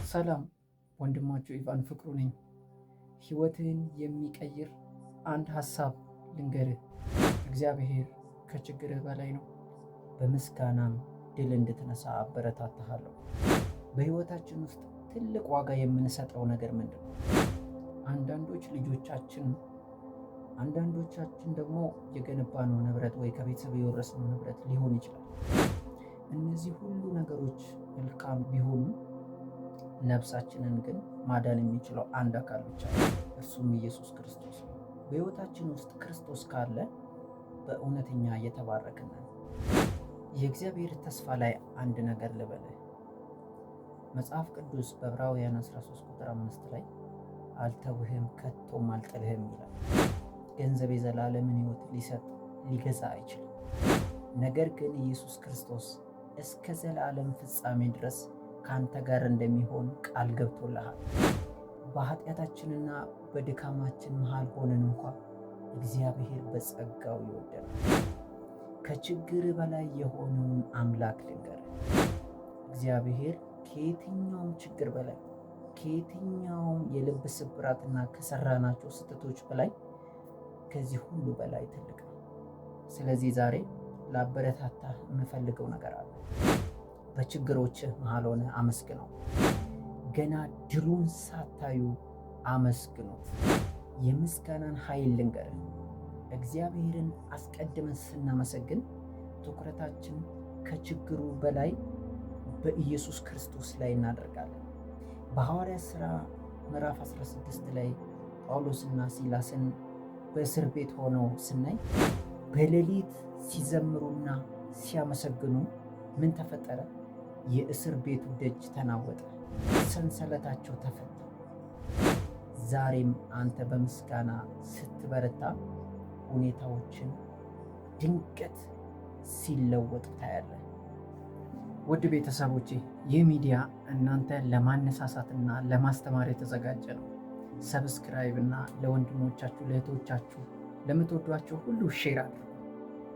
ሰላም፣ ወንድማችሁ ኢቫን ፍቅሩ ነኝ። ሕይወትህን የሚቀይር አንድ ሀሳብ ልንገርህ። እግዚአብሔር ከችግርህ በላይ ነው። በምስጋናም ድል እንድትነሳ አበረታታሃለሁ። በሕይወታችን ውስጥ ትልቅ ዋጋ የምንሰጠው ነገር ምንድን ነው? አንዳንዶች ልጆቻችን፣ አንዳንዶቻችን ደግሞ የገነባነው ንብረት ወይ ከቤተሰብ የወረስነው ንብረት ሊሆን ይችላል። እነዚህ ሁሉ ነገሮች መልካም ቢሆኑም ነፍሳችንን ግን ማዳን የሚችለው አንድ አካል ብቻ ነው፣ እርሱም ኢየሱስ ክርስቶስ ነው። በሕይወታችን ውስጥ ክርስቶስ ካለ በእውነተኛ እየተባረክን ነን። የእግዚአብሔር ተስፋ ላይ አንድ ነገር ልበልህ። መጽሐፍ ቅዱስ በዕብራውያን 13 ቁጥር 5 ላይ አልተውህም ከቶም አልጥልህም ይላል። ገንዘብ የዘላለምን ሕይወት ሊሰጥ ሊገዛ አይችልም። ነገር ግን ኢየሱስ ክርስቶስ እስከ ዘላለም ፍጻሜ ድረስ ከአንተ ጋር እንደሚሆን ቃል ገብቶልሃል። በኃጢአታችንና በድካማችን መሃል ሆነን እንኳ እግዚአብሔር በጸጋው ይወደናል። ከችግር በላይ የሆነውን አምላክ ልንገርህ። እግዚአብሔር ከየትኛውም ችግር በላይ፣ ከየትኛውም የልብ ስብራትና ከሰራናቸው ስህተቶች በላይ፣ ከዚህ ሁሉ በላይ ትልቅ ነው። ስለዚህ ዛሬ ላበረታታህ የምፈልገው ነገር አለ። በችግሮችህ መሃል ሆነህ አመስግነው። ገና ድሉን ሳታዩ አመስግኑት። የምስጋናን ኃይል ልንገርህ። እግዚአብሔርን አስቀድመን ስናመሰግን ትኩረታችን ከችግሩ በላይ በኢየሱስ ክርስቶስ ላይ እናደርጋለን። በሐዋርያት ሥራ ምዕራፍ 16 ላይ ጳውሎስና ሲላስን በእስር ቤት ሆነው ስናይ በሌሊት ሲዘምሩና ሲያመሰግኑ ምን ተፈጠረ? የእስር ቤቱ ደጅ ተናወጠ፣ ሰንሰለታቸው ተፈታ። ዛሬም አንተ በምስጋና ስትበረታ ሁኔታዎችን ድንገት ሲለወጡ ታያለህ። ውድ ቤተሰቦቼ፣ ይህ ሚዲያ እናንተ ለማነሳሳትና ለማስተማር የተዘጋጀ ነው። Subscribe እና ለወንድሞቻችሁ፣ ለእህቶቻችሁ፣ ለምትወዷቸው ሁሉ share አድርጉ።